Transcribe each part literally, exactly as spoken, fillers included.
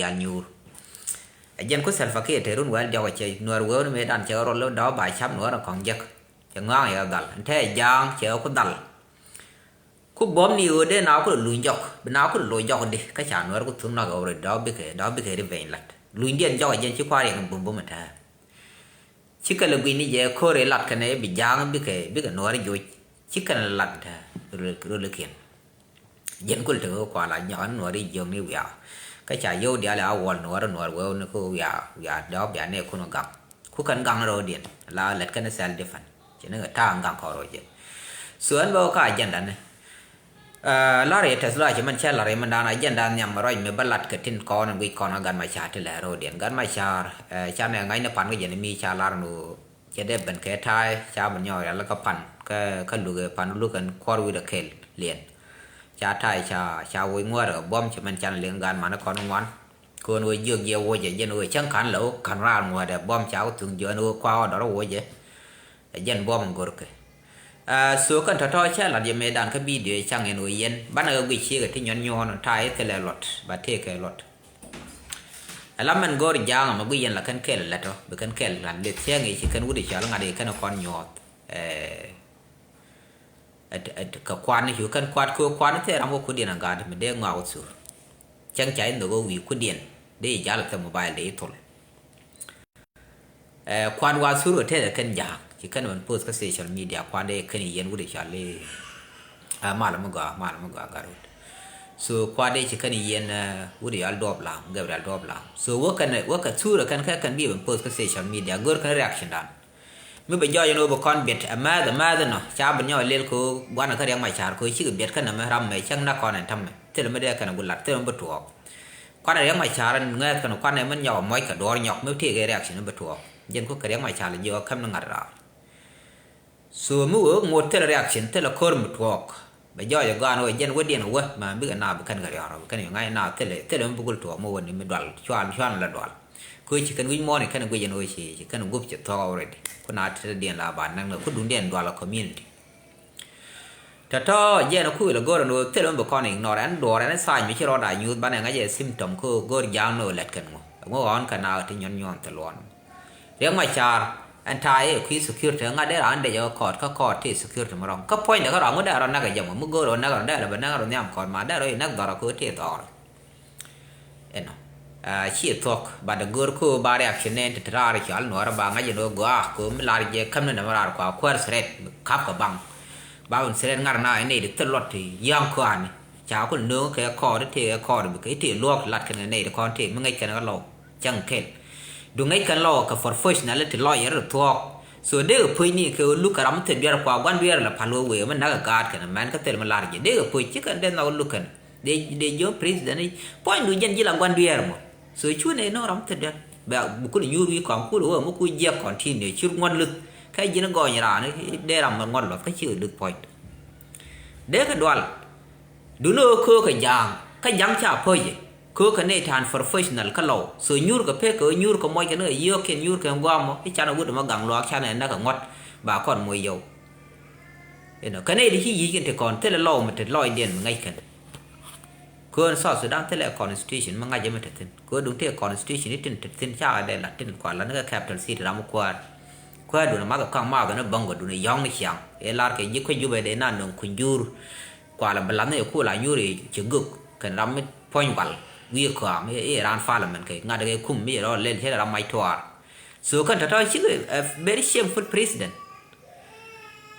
diaal nyuur. Ɛ jɛn ku Salva Kiir te run wɛl diɔk cɛ Nuäär wëëu ni mëë dan cɛ rol dɔ̱ ba cam Nuäär kɔŋ jek. Cɛ ŋɔaŋ yɛ dhal. Ɛn te Ja̱a̱ŋ cɛ ku dhal. Ku buɔ̱m ni ɣöö dee na ku luny jɔk, bi na ku loc jɔk di, kä ca Nuäär ku thun nak ɣöö rɛy dɔ̱ bikɛ, dɔ̱ bikɛ revenge lat. Lunydiɛn jɔk ɛ jɛn ci kua̱r yɛ kɛ bum bum ɛ tɛ̱̈ɛ̱̈. Ci kɛ lɛ gui̱ni jɛ ko̱r ɛ lat kɛnɛ bi Ja̱a̱ŋ bikɛ, bikɛ Nuäär joc. Ci kɛn ɛ lat ɛ tɛ̱̈ɛ̱̈ rölikiɛn. Jɛn kul tekɛ kua la nyɔk ɛn Nuäär jiökni wiaa. Kä ca yio̱w diaal ɛ a wäl Nuäär, Nuäär wëëu ni kä wiaa, wiaa dɔ̱ bia nɛɛkun ɛ gaŋ. Ku kɛn gaŋ rɔɔdiɛn la lät kɛn self defense. Ci ni kɛ ta̱a̱ gaŋ kɔn rɔɔdiɛn. So ɛn bä wä ka agenda ni. Ɛ, lar yɛ tɛth lɔaac mɛn cɛ lar yɛ mɛn dan agenda nhiam ruac mi bä lat kɛ tin kɔn in guic kɔn ɛ Gat Macar ti lɛ rɔɔdiɛn. Gat Macar, ɛ, canɛ ŋa̱cni pan kä jɛn mi ca lar ni ɣöö cɛ dee ben kɛ ta̱a̱y ca ben nyɔɔk rial kä pan kä, kä luk ɛ pan luk ɛn kuɔr wi̱i̱dɛ kɛl liɛn. Ca ta̱a̱y ca, ca woc ŋuäärä buɔ̱m ci mɛn can liŋ gaat man kɔn ŋuan. Kɛ ɣöö jiök jiɛ wocɛ jɛn ɣöö cäŋ ka̱n lɛ ɣöö ka̱n raar ŋuäärä buɔ̱m ca wä thuŋ jiök ɛn ɣöö kua ɣɔdɔr wocɛ. Ɛ jɛn buɔ̱m in go̱rkɛ. Ɛ, so kɛn tɔ̱tɔ̱ cɛ lat yɛ mëëdan kä bidio cäŋ ɛn ɣöö yɛn banɛ kɛ guic ciekɛ ti nyuɔ̱n nyuɔ̱ɔ̱n ta̱a̱y thilɛ luɔt ba tëëkɛ luɔt. Ɛ la mɛn go̱o̱r Ja̱a̱ŋ ɛmɛ guic yɛn la kɛn kɛl lät ɔ bi kɛn kɛl lat leth cäŋ ɛ ci kɛn wut i̱ cɔal ŋa̱t i̱ kɛn kɔn nyuɔ̱ɔ̱th. Ɛ, ɛ, ɛ, kɛ kuan i̱ cu kɛn kuat kɛ kuan i̱ thil ram wä kudiɛn ɛ gaat mi dee ŋɔak wä thur. Cäŋ ca i̱ nhök ɛ wi̱i̱ kudiɛn dee i̱ jal ɛ thil mobile dee i̱ thol. Ɛ, kuan wa thur kɛ tɛth ɛ kɛn Ja̱a̱ŋ ci kɛn mɛn post kä social media kuan dee kɛn i̱ yɛn wut i̱ cɔal i̱, ɛ, mal mi gɔaa, mal mi gɔaa gat wut. So kuan dee ci kɛn i̱ yɛn, ɛ, wut i̱ cɔal Duɔp Lam, Gabriel Duɔp Lam. So wä kɛn, wä kɛ thur ɛ kɛn kɛ kɛn bi mɛn post kä social media gör kɛn reaction dan. Mi bɛ jɔɔc ɛn ɣöö bi kɔn biɛt ɛ määth ɛ määth ɛnɔ ca bi nyɔk ɛ lel kɛ ɣöö gua̱n ɛ kä Riɛk Macar kɛ ɣöö cikɛ biɛt kä nɛmɛ ram mɛ cäŋ nak kɔn ɛn täämɛ thilɛ mi dee kɛn ɛ guic lat thilɛ mi bi tuɔɔk. Kuan ɛ Riɛk Macar ɛn ŋäth kɛn kuan ɛ min nyɔk ɛ muɔc kɛ duɔ̱ɔ̱r nyɔk mi tëëk ɛ reaction mi bi tuɔɔk. Jɛn ku kɛ Riɛk Macar lɛ jiök ɛ käm ni ŋa̱t raar. So mi wee ŋot thilɛ reaction thilɛ ko̱r mi tuɔɔk. Bɛ jɔɔc ɛ gɔaa ɛn ɣöö jɛn wädiɛn ɛ wä ma bikɛ naath bi kɛn kɛ riɔ̱ɔ̱r bi kɛn yɛ ŋa̱c naath thilɛ, thilɛ mi bi gul tuɔɔk mi wä ni mi dual cual, cual la dual. Kɛ ɣöö ci kɛn wi̱c muɔ̱ɔ̱n kɛn guic ɛn ɣöö ci, ci kɛn gup ci thuɔ̱k already. Ku na tetdiɛn la ba näk ni ku duŋdiɛn dual ɛ community. Tɔ̱tɔ̱ jɛn ɛ kuil ɛ go̱r ɛn ɣöö thilɛ mi bi kɔn ignore ɛn duɔɔr ɛn ɛ tha̱a̱ny mi ci rɔɔda nyuuth banɛ ŋa̱c ɛ symptom kä ɣöö go̱r Ja̱a̱ŋ ni ɣöö lɛt kɛn ŋu. Ɛŋu ɣɔ̱ɔ̱n kɛ naath ti nyuɔ̱n nyuɔ̱ɔ̱n thil luɔ̱ɔ̱n. Riɛk Macar ɛn ta̱a̱ ɛ kui̱ security ŋa̱t dee raan dec ɛ kɔɔt kä kɔɔt ti security mi rɔ̱ŋ. Kä puɔ̱nydɛ kä rɔ̱ ŋu dee rɔ näk ɛ jɛ mɔ mi go̱o̱r ɣöö näk rɔ dee rɔ bɛ näk rɔ nhiam kɔɔt ma dee rɔ i̱ näk dhɔr ɛ ko̱ ti dhɔr. Ɛnɔ. Ɛ, ci thuɔ̱k, but go̱o̱r ko̱ ba reaction nɛn ti te raar cɔal Nuäärä ba ŋa̱c ɛn ɣöö gɔaa ko̱ mi lar jɛ käm ni nɛmɛ raar kua kuäär threat, kap kɛ baŋ. Ba wun threat ŋa̱r na ɛ nɛy ti thil luɔt ti yäŋ köani. Ca ku no̱o̱ŋ kɛ kɔɔr i̱ tëë kɛ kɔɔr bikɛ i̱ tëë luɔ̱ɔ̱k lat kɛn kɛ nɛy ti kɔn tëë mi ŋäc kɛn kɛ lɔw. Cäŋ kɛl. Du ŋäc kɛn lɔw kɛ professional ti lawyer ti thuɔ̱k. So dee kɛ puɔ̱cni kɛ ɣöö luk kɛ ram mi thil duer kua gua̱n duer la pal wee wee mi näk kɛ gaat kɛn mɛn kä thil mi lar jɛ. Dee kɛ puɔ̱c ci kɛn dee nhɔk luk kɛn. Dee, dee jiök president i̱ puɔ̱nydu jɛn ji̱ la gua̱n dueer mɔ. So cu nɛ nɔŋ ram thil duer. Bɛ bukun nyuur wi̱i̱ kɔn kul wä mi ku jiɛk continue ci ŋuɔ̱t luth. Kä ji̱n gɔny raan i̱ dee ram mi ŋuɔ̱t luɔth kä ci kɛ luth puɔ̱nydu. Dee kɛ dual. Duni ɣöö köökɛ Ja̱a̱ŋ kä Ja̱a̱ŋ ca päcɛ. Köökɛ nɛy ta̱a̱n professional kä lɔw. So nyuur kɛ pek kɛ ɣöö nyuur kɛ muɔc kɛ ni kɛ yio̱o̱kiɛn nyuur kɛ guamɔ i̱ canɛ wut ɛmɔ gaŋ luaak canɛ näk kɛ ŋuɔ̱t ba kɔn muɔc yɔw. Inɔ kɛ nɛy ti ci yic kɛn ti kɔn thilɛ lɔw mi ti lɔcdiɛn mi ŋäc kɛn. Köön South Sudan thilɛ constitution mi ŋa̱c ɛmɛ te thi̱n. Köö duŋ tëë constitution i̱ tin te thi̱n ca dee la tin kua la ni kɛ capital city ram mi kuäär. Kuäär duun ɛ math ɛ kaŋ math ɛ ni bäŋ kɛ duun ɛ yɔ̱ŋ ni ciaŋ. Ɛ lar kɛ ji̱ kuec Jubɛ dee na nöŋ kuny juur. Kua la bi lath ni ɛ ku la nyuur ɛ ci gök kɛn ram mi puɔ̱ny gual wi̱i̱ kɔaŋ i̱ raan parliament kɛ ŋa̱t kɛ kum mi rɔ lɛl cɛ ram mac tuaar. So kɛn tɔ̱tɔ̱ cikɛ, ɛ, very shameful president.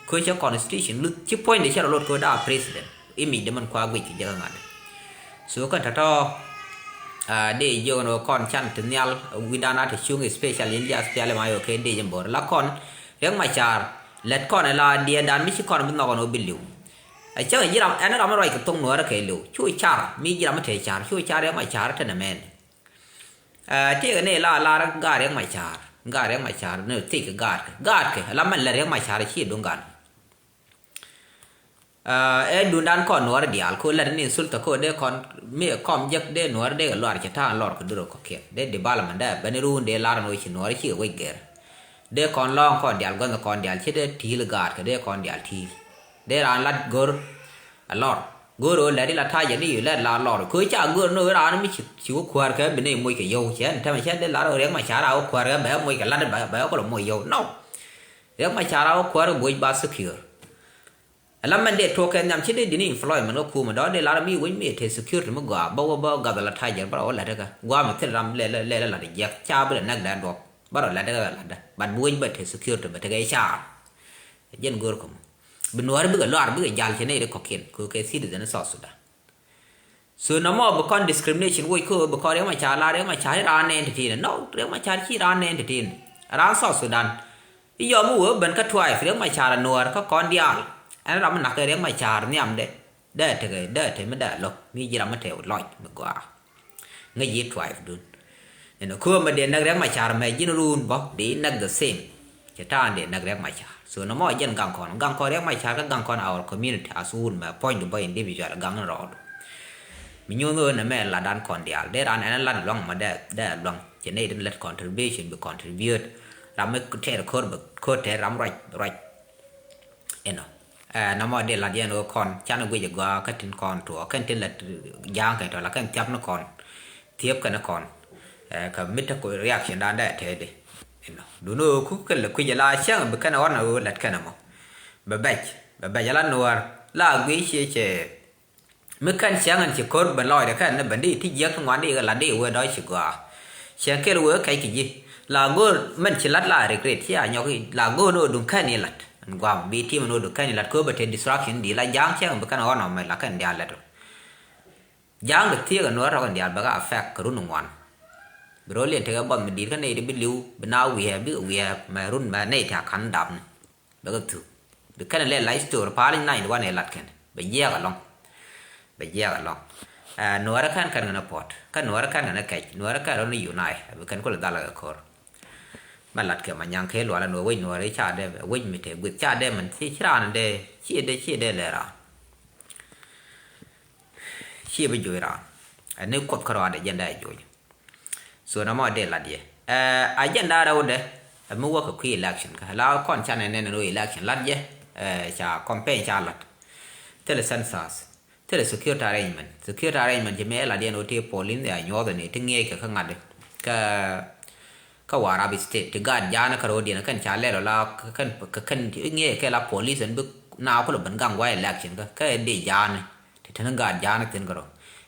Kö cɛ constitution luth ci puɔ̱nydɛ cɛ rɔ lot kö daa president. Image dɛ mɛn kua guic kɛ jɛ kä ŋa̱t. So kɛn tɔ̱tɔ̱, ah, dee jiök ni kɔn can ti nhial wi̱dan a ti cuŋ, especially in diaspora ma yɔ kɛ dee jɛ bor la kɔn Riɛk Macar lɛt kɔn ɛ la diɛɛdan mi ci kɔn bi nhɔk ɛn ɣöö bi li̱w. Ɛ cäŋ ji̱ ram ɛn ram ruac kɛ thoŋ Nuäärä kɛ li̱w cu car mi ji̱ ram mi te car cu car Riɛk Macar te nɛ mɛn. Ɛ, tëëkɛ ni la lar gaat Riɛk Macar, gaat Riɛk Macar ni thik gaat kɛ, gaat kɛ la mɛn lɛ Riɛk Macar ci duŋ gan. Ɛ, ɛ duŋdan kɔn Nuäärä diaal ko lɛt ni sulta ko dee kɔn mi kɔm jek dee Nuäärä dee kɛ luar cɛ ta̱a̱ lɔr kɛ durä kɔ kiɛk dee development dee bɛn run dee lar ni wec Nuäärä ci kɛ wec gɛr. Dee kɔn lɔŋ kɔn diaal gua̱nh kɔn diaal ci dee ti̱i̱l gaat kɛ dee kɔn diaal ti̱i̱l. Dee raan lat go̱r a lɔr. Go̱o̱r ɣöö lɛt i̱ la ta̱a̱ jɛ ni yu lɛt la lɔr. Kɛ ɣöö ca go̱o̱r ni ɣöö raan mi ci, ci wä kuäär kɛ bi ni moc kɛ yio̱w. Cɛ ni tɛmɛ cɛ dee lar ɣöö Riɛk Macar a wä kuäär kɛ bɛ moc kɛ lat bɛ, bɛ kɔlɔ moc yio̱w. No. Riɛk Macar a wä kuäär kɛ buɔ̱c ba secure. Ala mɛn dee tuɔk kɛ nhiam ci dee dini employment kä kumɛ dɔ̱ dee lar mi wec mi te security mi gɔaa bä wä bä gath la ta̱a̱ jɛ bä rɔ wä lɛt kɛ. Gɔaa mi thil ram lɛ, lɛ, lɛ, lɛ lat jiɛk ca bi lɛ näk dee duɔp. Bä rɔ lɛt kɛ lat dee. But bi wec bä te security bä tekɛ car. Jɛn go̱o̱r kä mɔ. Bi nuɔ̱ɔ̱ri bikɛ luaar bikɛ jal cɛ nɛy ri kɔ̱kiɛn kɛ kɛ citizen South Sudan. So nɔmɔ bi kɔn discrimination woc kä bi kɔn Riɛk Macar la Riɛk Macar i̱ raan nɛn ti tin. No, Riɛk Macar ci raan nɛn ti tin. Raan South Sudan. I̱ yɔm i̱ wee ben kä tribe Riɛk Macar a nuɔ̱ɔ̱r kä kɔn diaal. Ɛn ram mi nak kɛ Riɛk Macar nhiam dɛ. Dee tekɛ, dee te mi dee lo̱k mi ji̱ ram mi te lɔc mi gɔaa. Ŋäc yi tribe dun. Ɛn ɛ köömɛ dee näk Riɛk Macar mɛ ji̱n run bä dee näk the same. Cɛ ta̱a̱n dee näk Riɛk Macar. So nɔmɔ jɛn gaŋ kɔn, gaŋ kɔn Riɛk Macar kä gaŋ kɔn our community as wun mɛ puɔ̱nydu bä individual gaŋ ni rɔɔdu. Mi nyuuth ɣöö nɛ mɛ latdan kɔn diaal dee raan ɛn lat luaŋ mɔ dee, dee luaŋ. Cɛ nɛy tin lät contribution bi contribute. Ram mi tɛɛr ko̱r bɛ ko̱r tɛɛr ram ruac, ruac. Inɔ. Ɛ, nɔmɔ dee lat yɛn ɣöö kɔn can guic ɛ gɔaa kä tin kɔn tuɔɔk kɛn tin lät ja̱a̱ŋ kɛ tɔ̱ la kɛn thiap ni kɔn. Thiep kɛn kɔn. Ɛ, kɛ mi te ku reaction dan dee tɛɛdi. Inɔ. Duni ɣöö ku kɛ lɛ kui̱c ala cäŋ bi kɛn ɣɔn ɣöö lät kɛn mɔ. Bɛ bɛc, bɛ bɛc ala nuɔ̱ɔ̱r la guic ciɛ cɛ. Mi kɛn cäŋ ɛn ci ko̱r ben lɔcdɛ kɛn ni ben di ti jiäk ti ŋuan di kɛ lat di wee dɔ̱c ci gɔaa. Cäŋ kɛl wee kɛc kɛ ji̱. La go̱o̱r mɛn ci lat la regret ci a nyɔk i̱ la go̱o̱r ni ɣöö duŋ kɛn i̱ lat. Ɛn guam bi tim ɛn ɣöö duŋ kɛn i̱ lat kɛ ɣöö bɛ te distraction di la ja̱a̱ŋ cäŋ bi kɛn ɣɔn ɔmɛ la kɛn diaal lɛt ɔ. Ja̱a̱ŋ kɛ thiek ɛn ɣöö rɔk ɛn diaal bɛ kɛ affect kɛ run ŋuan. Bi ro̱l yɛn tekɛ buɔth mi di̱i̱t kä nɛy ti bi li̱w bi na wi̱i̱ bi wi̱i̱ mɛ run mɛ nɛy ti a ka̱n dapni. Bɛ kɛ thuk. Bi kɛn lɛ la history pa̱a̱l in nine one ɛ lat kɛn. Bɛ jiɛɛk alɔŋ. Bɛ jiɛɛk alɔŋ. Ɛ, nuɔɔrɛ kɛn kɛn kɛn puɔt. Kä nuɔɔrɛ kɛn kɛn kɛc. Nuɔɔrɛ kɛn rɔ ni unite. Bi kɛn kulɛ dhal kɛ ko̱r. Mɛ lat kɛ ma nyaŋ kɛ lual nuɔɔr wec nuɔɔrɛ ca dee bɛ wec mi te guith ca dee mɛn ci ci raan dee ci dee ci dee lɛ raan. Ci bi joc raan. Ɛ ni kuoth kärɔaadɛ jɛn dee joc. So nɔmɔ dee lat yɛ. Ɛ, agenda rɛwdɛ ɛ mi wäk kɛ kui̱ election kä la kɔn canɛ nɛn ni ro election lat yɛ. Ɛ, ca campaign ca lat. Thilɛ census. Thilɛ security arrangement. Security arrangement ci mi ɛ lat yɛn ro ti polin ya nyuɔth ni ti ŋiɛc kɛ kä ŋa̱t. Kä, kä Warrap State ti gaat ja̱a̱n kä ro̱diɛn kɛn ca lɛl ɔ la kɛn, kɛn ŋiɛc kɛ la police ɛn bi na kulɛ ben gaŋ guay election kä, kä dee ja̱a̱n. Ti teni gaat ja̱a̱n thi̱n kärɔ.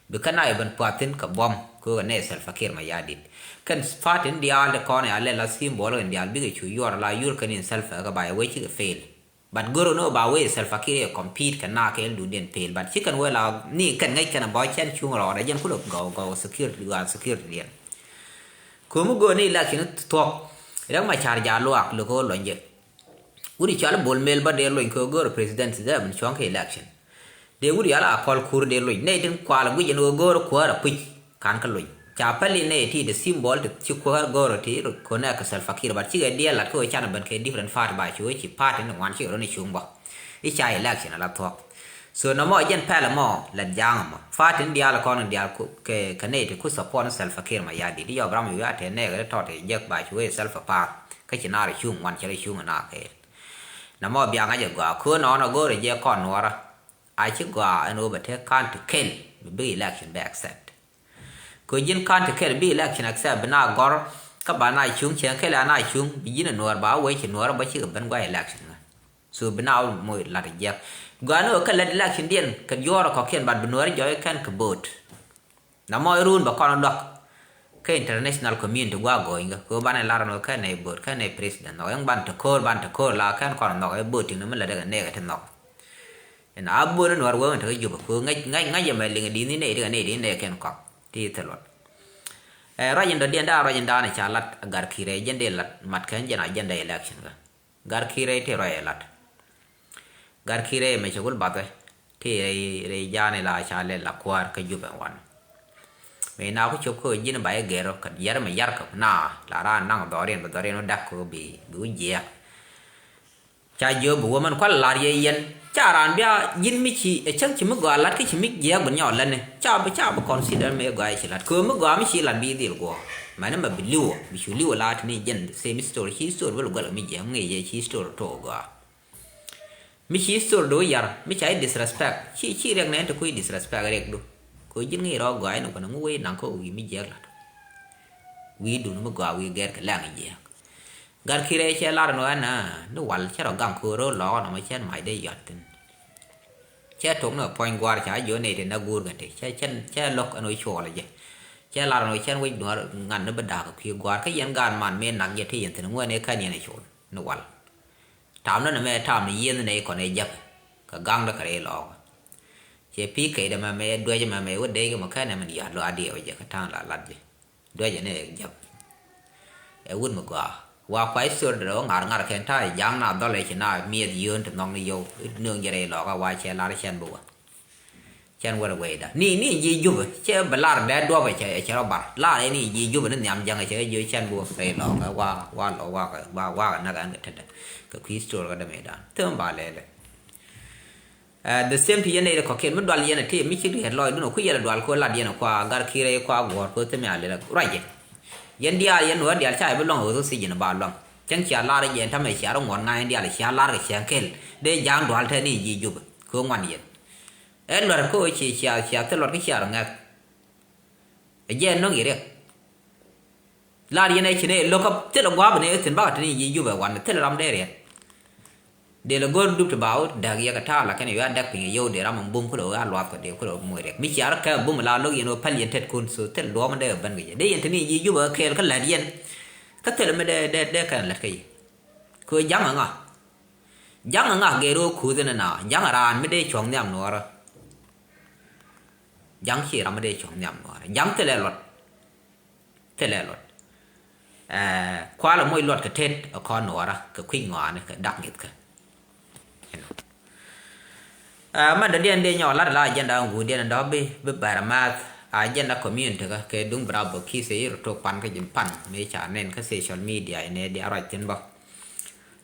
Bi kä na i̱ ben puath thi̱n kɛ buɔ̱m kɛ ɣöö kɛ nɛy Salva Kiir Mayardit. Kɛn party in diaal ti kɔn ya lɛl la symbol in diaal bikɛ cu yuɔr la yur kɛn in Salva kɛ ba yɛ wee cikɛ fail. But gör ni ba wee Salva Kiir yɛ compete kɛ na kɛ ɛl duŋdiɛn fail. But ci kɛn wee la ni kɛn ŋäc kɛn a bɔ cɛn cuŋ rɔɔdɛ jɛn kulɛ gɔw gɔw security, gɔw security diɛn. Ko̱mi gör ni election thuɔ̱k. Riɛk Macar ja luaak lo̱k ɣöö luɔny jɛ. Wut i̱ cɔal i̱ Bol Mel bä dee luny kɛ ɣöö go̱o̱rɛ president dee ben cuɔ̱ŋ kɛ election. Dee wut i̱ ala Akɔl Kur dee luny nɛy tin kual guic ɛn ɣöö go̱o̱rɛ kuäär a puc ka̱n kä luny. Ca päli nɛy ti de symbol ti ci kuäär go̱o̱rɛ ti rɔ connect kɛ Salva Kiir, but cikɛ diɛɛl lat kä ɣöö canɛ ben kɛ different party ba ci ɣöö ci party ni ŋuan cikɛ rɔ ni cuŋ bä. I̱ ca election ala thuɔ̱k. So nɔmɔ jɛn pɛl ɛmɔ lɛt ja̱a̱ŋ ɛmɔ. Party ni diaal kɔn in diaal ku, kɛ, kɛ nɛy ti ku support ni Salva Kiir Mayardit. I̱ yɔp ram i̱ wiaa tɛ nɛɛk ri tɔt i̱ jek ba ci ɣöö Salva pa̱a̱th. Kä ci naar cuŋ ŋuan cɛ rɔ cuŋ ɛ naar kɛɛl. Nɔmɔ bia ŋa̱c ɛ gɔaa köö nɔɔnɔ go̱o̱rɛ jɛ kɔn nuɔɔrä. A ci gɔaa ɛn ɣöö bɛ te county kɛl bi, bi election bɛ accept. Kö ji̱n county kɛl bi election accept bi na gɔr kä ba na cuŋ cieŋ kɛl a na cuŋ bi ji̱n ɛ nuɔɔr ba wee ci nuɔɔrä bä cikɛ ben guay election ŋä. So bi na moc lat jiɛk. Gɔaa ni ɣöö kɛ lät election diɛn kɛ juɔɔr ɛ kɔ̱kiɛn bat bi nuɔɔrä jɔɔc kɛn kɛ vote. Namɔ iruun bɛ kɔn luak. Kä international community gua̱a̱ gɔɔnykä kɛ ɣöö banɛ lar ɛn ɣöö kɛn nɛy bo̱o̱t kɛn nɛy president nhɔk ɛn ban te ko̱o̱r ban te ko̱o̱r la kɛn kɔn nhɔk ɛ bo̱o̱t ti̱ŋ ni mi lät ɛ kɛ nɛy kɛ ti nhɔk. Ɛn a bo̱o̱t ni nuɔr wee wän te kä Juba kɛ ɣöö ŋäc ŋäc ŋäc ɛmɛ liŋ ɛ di̱th ni nɛy ti kɛ nɛy ti nɛy kɛn kɔak ti thil luɔt. Ɛ ruac in dɔ̱diɛn da̱a̱n ruac in da̱a̱n ca lat ɛ Gat Kiir ɛ jɛn dee lat mat kɛn jɛn agenda election kä. Gat Kiir rɛy ti ruac ɛ lat. Gat Kiir rɛy mɛ cɛ gul bathɛ ti rɛy, rɛy ja̱a̱ni la ca lɛ la kuäär kä Jubɛ wan. Mɛ na ku cop kä ji̱n ba yɛ gɛr kɛ yɛr mɛ yar kɛ na la raan naŋ dhɔriɛn bɛ dhɔriɛn wä dak kɛ bi, bi wä jiɛk. Ca jiök bi wä mɛn kual lar yɛ yɛn ca raan bia ji̱n mi ci ɛ cäŋ ci mi gɔaa lat kä ci mi jiɛk bi nyɔɔl lɛni ca bi, ca bi consider mɛ gɔaa ci lat kɛ mi gɔaa mi ci lat bi dhil guɔ. Mɛni mɛ bi liwɔ bi cu liwɔ la tini jɛn same story ci story bi lɛ guɛl kɛ mi jiɛk ŋi̱i̱c yɛ ci story tok gɔaa. Mi ci story du yar, mi ca i̱ disrespect. Ci, ci riɛk nɛn ti ku i̱ disrespect riɛk du. Ko ji̱n ŋi̱i̱c rɔ gɔaa in kuan ŋu wee naŋ ko wi̱i̱ mi jiɛk lat. Wi̱i̱ dun mi gɔaa wi̱i̱ gɛr kɛ lɛŋ jiɛk. Gat ki̱rɛ cɛ lar ni wɛn ni wal cɛ rɔ gaŋ ko rɔ lɔk nɔmɔ cɛn mac dee yɔt thin. Cɛ tok ni puɔ̱ny gua̱r ca jiɔ nɛy ti na guur kɛ ti. Cɛ, cɛ, cɛ lo̱k ɛn wä cuɔl jɛ. Cɛ lar ɛn wä cɛn wec duɔ̱ɔ̱r ŋan ni bi da̱a̱k kɛ kui̱ gua̱r. Kä yɛn gaan man mëë nak jɛ ti yɛn thin ŋuɛn ɛ kän yɛn ɛ cuɔl ni wal. Tam ni nɛ mɛ tam ni yieth nɛ ikɔn ɛ jäp. Kɛ gaŋdɛ kɛ rɛy lɔɔk. Cɛ pi̱i̱ kɛy dɛ mɛ mɛ duec mɛ mɛ wä dee kɛ mɛ kɛn ɛ mɛ ni ya̱ luaak diɛ wä jɛ kɛ ta̱a̱ŋ la lat jɛ. Duec ɛ nɛ ɛ jäp. Ɛ wut mi gɔaa. Wa kua i̱ thor dɛ wä ŋa̱r ŋa̱r kɛn ta̱a̱ ja̱a̱ŋ na dhɔl ɛ ci na miɛth yio̱o̱n ti nhɔk ni yio̱w. I̱ nööŋ jɛ rɛy lɔɔk a wa cɛ lar cɛn bi wä. Cɛn wärɛ wecda. Ni, ni ji̱ Jubɛ. Cɛ bɛ lar dee duɔpɛ cɛ, cɛ rɔ bar. Lar ni ji̱ Jubɛ ni nhiam jaŋɛ cɛ ji̱ cɛn bi wä rɛy lɔɔk. Wa, wa lɔ, wa, wa, wa näk ɛn kɛ tetdɛ. Kɛ kui̱ story kä dämɛ dan. Thäm ba lɛlɛ. Ɛ, the same ti yɛn nɛy ti kɔ̱kiɛn mi dual yɛn ɛ ti mi ci riet lɔcdun ɛ ku yɛl ɛ dual kɛ lat yɛn ɛ kua gar ki̱rɛ kua guɔ̱ɔ̱r kɛ thäm ya lɛlɛ. Ruacɛ. Yɛn diaal yɛn nuɔ̱ɔ̱r diaal ca yɛ bi luaŋ ɛ ɣöth kä thiec yɛn ɛ ba luaŋ. Cäŋ cia lar ɛ jɛ ɛn tamɛ cia rɔ ŋuɔ̱t ŋa̱c yɛn diaal cia lar kɛ cäŋ kɛl. Dee ja̱a̱ŋ dual tɛn ni ji̱ Jubɛ. Kɛ ŋuan yɛn. Ɛ lua̱r kä ci cia, cia thil luɔt kä cia rɔ ŋɛk. Ɛ jɛ nɔŋ yɛ riɛk. Lar yɛn ɛ ci nɛ lo̱k kä thil ɛ gua̱a̱p ni ɛ thi̱n bakɛ te ni ji̱ Jubɛ wan thil ram dee riɛk. Dee lɛ go̱r dup ti ba wä däk yɛ kɛ ta̱a̱ la kɛn yɛ däk piny yɛ yio̱w dee ram ɛn bum kulɛ wä a luath kɛ dee kulɛ wä moc riɛk. Mi cia rɔ kɛ bum la lo̱k yɛn wä päl yɛn tet kun so thil duɔ̱ɔ̱m dee ɛ ben kɛ jɛ. Dee yɛn te ni ji̱ Jubɛ kɛɛl kä lät yɛn. Kä thil mi dee, dee, dee kɛn lät kä yɛ. Kɛ ja̱ŋ ɛ ŋa? Ja̱ŋ ɛ ŋa gɛr wä kuth ni na? Ja̱ŋ ɛ raan mi dee cuɔ̱ŋ nhiam nuɔɔrä. Ja̱ŋ ci ram mi dee cuɔ̱ŋ nhiam nuɔɔrä. Ja̱ŋ thilɛ luɔt. Thilɛ luɔt. Ɛ, kualɛ moc luɔt kɛ tet ɛ kɔn nuɔɔrä kɛ kui̱c ŋɔaani kɛ dak ŋi̱thkä. Ɛnɔ. Ɛ, mɛn dɔ̱diɛn dee nyɔk lat la agenda ŋuundiɛn dɔ̱ bi, bi bɛr math agenda community kä kɛ duŋ Bravo Kiss i̱ rɔ tok pan kä ji̱n pan mi ca nɛn kä social media inɛ diaal ruac thi̱n bä.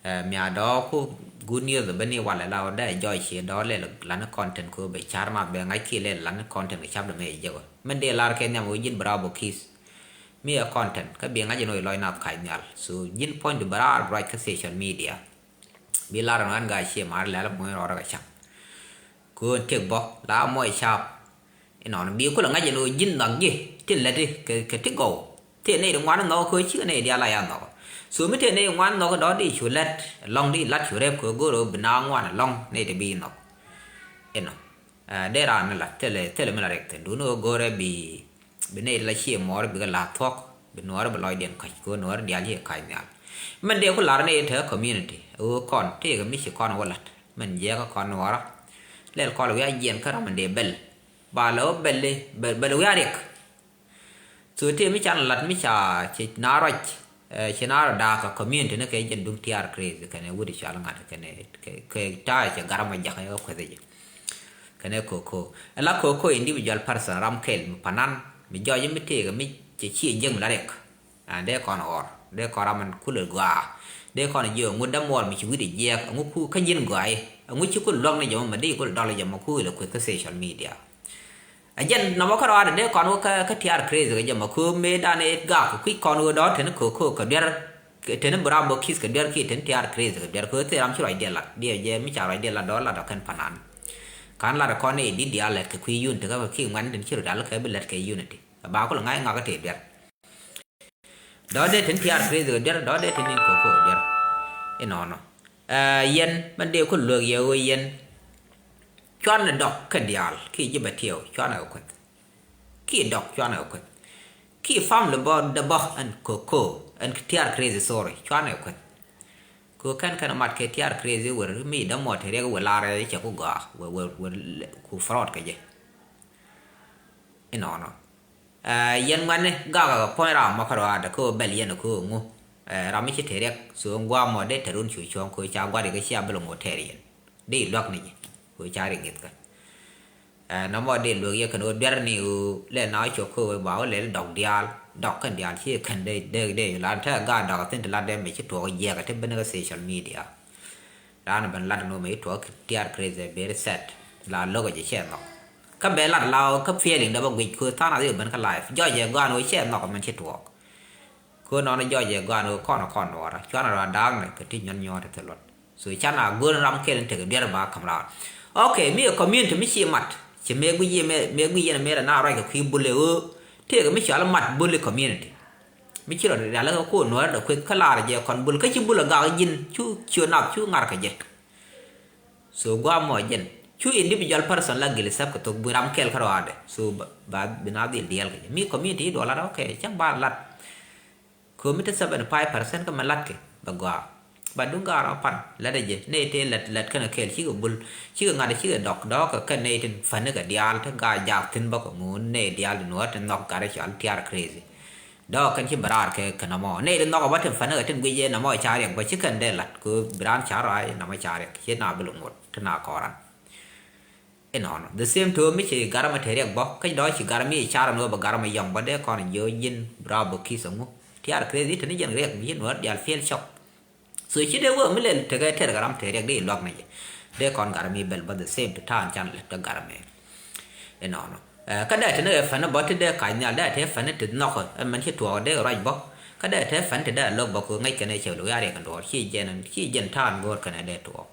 Ɛ, mia dɔ̱ ku good news bä ni walɛ la wä dee jɔy ci dɔ̱ lɛl lani content ko bɛ car ma bɛ ŋa̱c ki lɛl lani content kɛ cap dɛ mɛ jɛ wä. Mɛn dee lar kɛ nhiam wä ji̱n Bravo Kiss. Mi ɛ content kä bi ŋa̱c in wä lɔc nath kac nhial. So ji̱n puɔ̱ny du bä raar ruac kä social media. Bi lar in wan ga cie mar lɛl muɔ̱ny rɔɔdɛ kɛ cam. Köön tëk bä la muɔc cap. Inɔn bi kulɛ ŋa̱c ɛn ɣöö ji̱n nhɔk ji̱ tin läti kɛ, kɛ ti gɔw. Tëë nɛy ti ŋuan nhɔk kä cikɛ nɛy diaal a ya nhɔk. So mi tëë nɛy ŋuan nhɔk dɔ̱ di cu lät ɛlɔ̱ŋ di lat cu rɛp kɛ go̱r ɣöö bi na ŋuan ɛlɔ̱ŋ nɛy ti bi nhɔk. Inɔ. Ɛ, dee raan ni lat thilɛ, thilɛ mi la riɛk thi̱n duundɛ ɣöö go̱rɛ bi, bi nɛy ti la cie muɔɔr bikɛ la̱a̱k thuɔ̱k bi nuɔɔr bi lɔcdiɛn kɔ̱c kɛ ɣöö nuɔɔr diaal ci kɛ ka̱c nhial. Mɛn dee ku lar nɛy te community ɣöö kɔn tëëkɛ mi ci kɔn wä lat mɛn jiɛɛkä kɔn nuɔɔrä. Lɛl kɔn wi̱i̱ a jiɛn kä ram mɛn dee bɛl. Ba lɛ wä bɛli, bɛl, bɛl wi̱i̱ a riɛk. So tëë mi can lat mi ca ci na ruac, ɛ, ci na rɔ da̱a̱k kä community ni kɛ jɛn duŋ T R Crazy kɛnɛ wut i̱ cual ŋa̱t kɛnɛ kɛ, kɛ ta̱a̱ cɛ garä mɔ jakä yɛ kɛ kueth jɛ. Kɛnɛ Koko. Ɛ la Koko individual person ram kɛl mi panan mi jɔc mi tëëkɛ mi cɛ ci jiäk mi la riɛk. Ɛ, dee kɔn ɣɔr, dee kɔn ram min kulɛ gɔaa. Dee kɔn jiök ŋut dämuɔɔr mi ci wi̱cdɛ jiɛɛk, ɛŋu ku kä ji̱n gɔaa i̱, ɛŋu ci kulɛ luäk ni jɛ mɔ, mi dee kulɛ dɔl jɛ mɔ ku ilɛ kueth kä social media. Ɛ jɛn nɔmɔ kä rɔaadɛ dee kɔn wä kä, kä T R Crazy kɛ jɛ mɔ ku mëë dan i̱ gak kui̱c kɔn wä dɔ̱ teni Koko kɛ duer, teni Bravo Kiss kɛ duer kiɛ teni T R Crazy kɛ duer kɛ thil ram ci ruacdiɛn lat, diɛ jɛ mi ca ruacdiɛn lat dɔ̱ lat dɔ̱ kɛn panan. Ka̱n lat kɔn i̱ di̱t diaal lɛt kɛ kui̱ yun tekä kɛ kiɛ ŋuɛn tin ci rɔ dal kɛ bi lɛt kɛ unity. Ba kulɛ ŋa̱c ŋakä tëë duer. Dɔ̱ dee tin T R Crazy kɛ duer, dɔ̱ dee tin in Koko kɛ duer. Inɔnɔ. Ɛ, yɛn, mɛn dee ku luek yɛ ɣöö yɛn. Cuanɛ dɔk kɛ diaal, kiɛ ji̱ bɛ tiɛw, cuanɛ kɛ kueth. Kiɛ dɔk, cuanɛ kɛ kueth. Kiɛ family bä dee bä ɛn Koko, ɛn T R Crazy, sorry, cuanɛ kɛ kueth. Kɛ kɛn kɛn mat kɛ T R Crazy wër mi dämuɔɔr te riɛk wër lar cɛ ku gɔaa, wër, wër, wër ku fraud kɛ jɛ. Inɔnɔ. Ɛ, yɛn ŋuɛ̈tni gakɛ kɛ puɔ̱ny ram mɔ kärɔaadɛ kä ɣöö bɛl yɛn kä ɣöö ŋu. Ɛ, ram mi ci te riɛk, so ŋuam mɔ dee te run cu cuɔ̱ŋ kɛ ɣöö ca gua̱t yɛ kä cia bä lɛ ŋot tɛɛr yɛn. Dee luäk ni jɛ kɛ ɣöö ca riɛk ŋi̱thkä. Ɛ, nɔmɔ dee luäk yɛ kɛn ɣöö duer ni ɣöö lɛ na cuɔk kä ɣöö ba ɣöö lɛl dɔk diaal, dɔk kɛn diaal ci kɛn dee, dee, dee lan te gaat dɔk a thi̱n ti lat dee mɛ ci tuɔɔk jiɛɛk a ti ben kä social media. Raan ben lat ni wä mɛ ci tuɔɔk T R Crazy very sad. La lo̱k a jɛ cɛ nhɔk. Kä bɛ lat la kä feeling dee bä guic kɛ tha̱a̱ŋ a dhil ben kä life. Jɔc jɛ gɔaa ni wä cɛ nhɔk mɛn ci tuɔɔk. Kɛ nɔn jɔc jɛ gɔaa ni wä kɔn kɔn nuɔɔrä. Cuanɛ rɔ da̱a̱k ni kɛ ti nyuɔn nyuɔɔt ti luɔt. So canɛ go̱r ni ram kɛl in tekɛ duer ba ka̱m raar. Ok, mi ɛ community mi ci mat, ci mëë guic yɛ, mëë guic yɛn mëë rɛ na ruac kɛ kui̱ bul ɛ ɣöö tëëkɛ mi cɔal mat bul ɛ community. Mi ci rɔ rial kä ko̱o̱r nuɔ̱ɔ̱r dee kueth kä laar jɛ kɔn bul kä ci bul ɛ gak ji̱n cu cio nath cu ŋar kɛ jɛ. So guam mɔ jɛn cu individual person la gil sɛp kɛ thok bi ram kɛl kä rɔaadɛ. So ba, ba bi na dhil diɛl kɛ jɛ mi community i̱ duɔl lat, ok, cäŋ ba lat. Ko̱mi te seventy five percent kä mɛ latkɛ bɛ gɔaa. Ba duŋ gaar ɔ pan lat ɛ jɛ nɛy te lat, lat kɛn ɛ kɛɛl cikɛ bul, cikɛ ŋa̱t, cikɛ dɔk dɔɔk kɛ kɛn nɛy tin fäni kɛ diaal te gaar jaak thi̱n bä kɛ ŋuun nɛy diaal di nuɔ̱ɔ̱r te nhɔk gat ɛ cɔal tiaar crazy. Dɔɔk kɛn ci bɛ raar kɛ kɛ nɔmɔ nɛy di nhɔk ɛ bä tin fäni kɛ tin guic ɛ nɔmɔ ca riɛk bä ci kɛn dee lat kɛ bi raan ca rɔac nɔmɔ ca riɛk ci na bi luk ŋot te na kɔɔran. Inɔnɔ the same to mi ci garmɛ te riɛk bä kä dɔ̱ ci garmɛ i̱ car ɛn ɣöö bɛ garmɛ yɔŋ bä dee kɔn jiö ji̱n bra bä ki̱th ɛŋu. Tiar crazy te ni jɛn riɛk mi ci nuɔ̱ɔ̱r dial feel shock. So ci dee wä mi lɛl tekɛ tɛr garam te riɛk dee i̱ luak ni jɛ. Dee kɔn garmɛ i̱ bɛl bä the same to ta̱a̱n can lɛ te garmɛ. Inɔnɔ kä dee te ni ɣɛ fɛn bä ti dee kac nhial dee te fɛn ti nhɔk ɛmɛn ci tuɔɔk dee ruac bä. Kä dee te fɛn ti dee lok bä ku ŋäc kɛn ɛ cɛ lu ya riɛk ɛn duɔɔr ci jɛn, ci jɛn ta̱a̱n go̱o̱r kɛn ɛ dee tuɔɔk.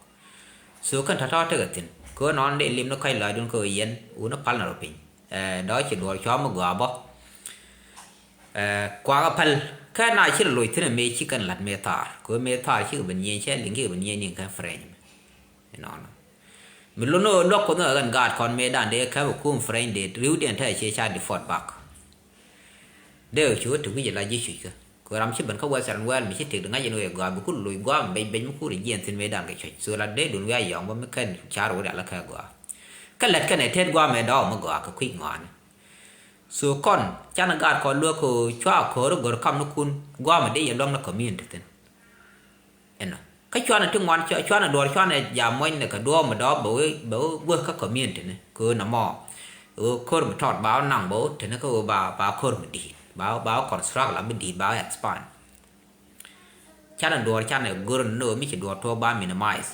So kɛn tɔ̱tɔ̱ tekɛ thi̱n kɛ ɣöö nɔn dee lim ni kɔc lɔaacdun kɛ ɣöö yɛn wun ni pal na rɔ piny. Dɔ̱ ci duɔɔr cua mi gɔaa bä. Kuakä päl kä na ci rɔ loc thi̱n ɛ mëë ci kɛn la̱t mëë thaar kɛ ɣöö mëë thaar cikɛ ben nyieny cɛ liŋ kikɛ ben nyieny niŋ kɛn French mɛ. Inɔnɔ mi lon ni ɣöö luäk kuoth ni ɣän gaat kɔn mëëdan dee käp ɛ kum French dee ri̱wdiɛn te cie ca deport back. Dee cu te wi̱c la ji̱ cuc kä kɛ ram ci ben kä Western world mi ci tëk di ŋa̱c in wee gɔaa bi ku loc gɔaa mi bec bec mi ku ri jiɛn thi̱n mëëdan kɛ cuec. So la dee dun wi̱i̱ a yɔŋ bä mi kɛn ca̱r wä rial kä gɔaa. Kä lät kɛn ɛ tet gɔaa mɛ dɔɔk mi gɔaa kɛ kui̱c ŋɔaani. So kɔn canɛ gaat kɔn luäk kɛ cua ko̱r i̱ go̱r kamnikun gɔaa mi dee yɛ luäŋ ni community thi̱n. Ɛnɔ kä cuanɛ ti ŋuan, cuanɛ duɔɔr cuanɛ jam muɔcnɛ kɛ duɔɔk mi dɔɔk bɛ wee, bɛ wee guäth kä community ni kɛ ɣöö nɔmɔ ɣöö ko̱r mi tɔt ba wä naŋ bɛ wä teni kä ɣöö ba, ba ko̱r mi di̱i̱t ba, ba wä construct la mi di̱i̱t ba wä expand. Canɛ duɔɔr canɛ go̱r ni ɣöö mi ci duɔɔr tuɔɔk ba minimize.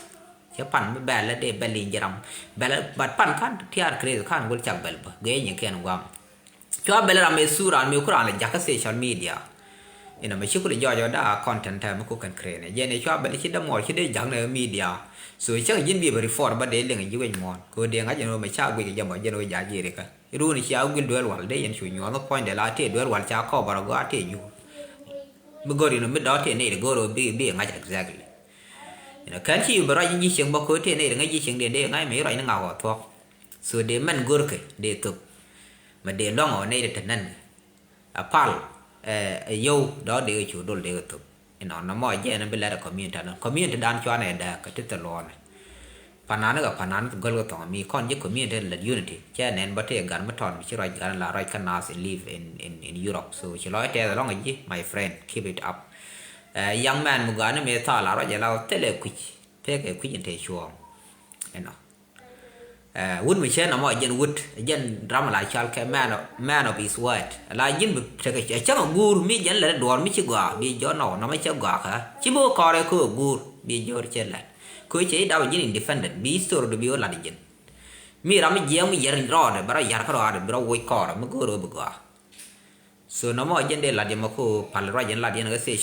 Cɛ pan mi bɛl lɛ dee bɛl in ji̱ ram bɛl lɛ, but pan kan tiaar crazy kan wä cak bɛl bä guiɛ nyin kɛn guam. Cua bɛl ram ɛ thuk raan mëë ku raan lɛ jakä social media. Inɔ mɛ ci ku lɛ jɔɔc ɔ daa content tɛmɛ ku kɛn create nɛ jɛn ɛ cua bɛl ci dämuɔɔr ci dee ja̱k nɛ media. So cäŋ ji̱n bi bɛ report bä dee liŋ ji̱ wec muɔ̱ɔ̱n kɛ ɣöö dee ŋa̱c ɛn ɣöö mɛ ca guic kɛ jɛ mɔ jɛn ɣöö ja̱ ji̱ rikä. Iruun cia guil duel wal dee yɛn cu nyuɔ̱th ni puɔ̱nydɛ la tëë duel wal ca kɔɔp bä rɔ gɔaa tëë nyuur. Mi go̱r inɔ mi dɔ̱ tëë nɛy ri go̱r ɣöö bi, bi ŋa̱c exactly. Inɔ kɛn ci yu bɛ ruac ji̱ cieŋ bä kɛ ɣöö tëë nɛy ri ŋäc ji̱ cieŋ dee, dee ŋa̱c mɛ ci ruac ni ŋa̱k ɣɔɔ thuɔ̱k. So dee mɛn görkɛ dee thöp. Mɛ dee luaŋ ɔ nɛy dee te nɛn kɛ a pal ɛ yio̱w dɔ̱k dee kɛ cu dol dee kɛ thöp. Inɔ nɔmɔ jɛ ɛn bi lɛt ɛ community dan, community dan cuanɛ ɛ dääk kɛ ti thil luɔɔnɛ. Panan kɛ panan göl kɛ thɔŋ mi kɔn ji̱ community lɛt unity cɛ nɛn bä tëë gan mi tɔn mi ci ruac gan la ruac kä nath in live in, in, in Europe. So ci lɔc tɛth ɛlɔŋ ji̱ my friend, keep it up. Ɛ young man mi gɔaa ni mëë thal a ruac ɛ la thilɛ kui̱c pek ɛ kui̱c in te cuɔɔŋ. Inɔ. Ɛ wut mi cɛ nɔmɔ jɛn wut jɛn ram la cal kɛ man of, man of his word. La ji̱n bi tekɛ cäŋ a guur mi jɛn lɛ duɔɔr mi ci gɔaa bi jɔr nɔ nɔmɔ cɛ gɔaa kä ci bi kɔrɛ kä guur bi jɔr cɛ lɛ. Kä cɛ i̱ dap ji̱n independent bi story du bi wä lat ji̱n. Mi ram mi jiɛŋ mi yɛr rɔɔdɛ bɛ rɔ yar kä rɔɔdɛ bi rɔ woc kɔrɛ mi go̱o̱r wä bi gɔaa. So nɔmɔ jɛn dee lat jɛ mɛ ko pal ruac jɛn lat jɛn kä station.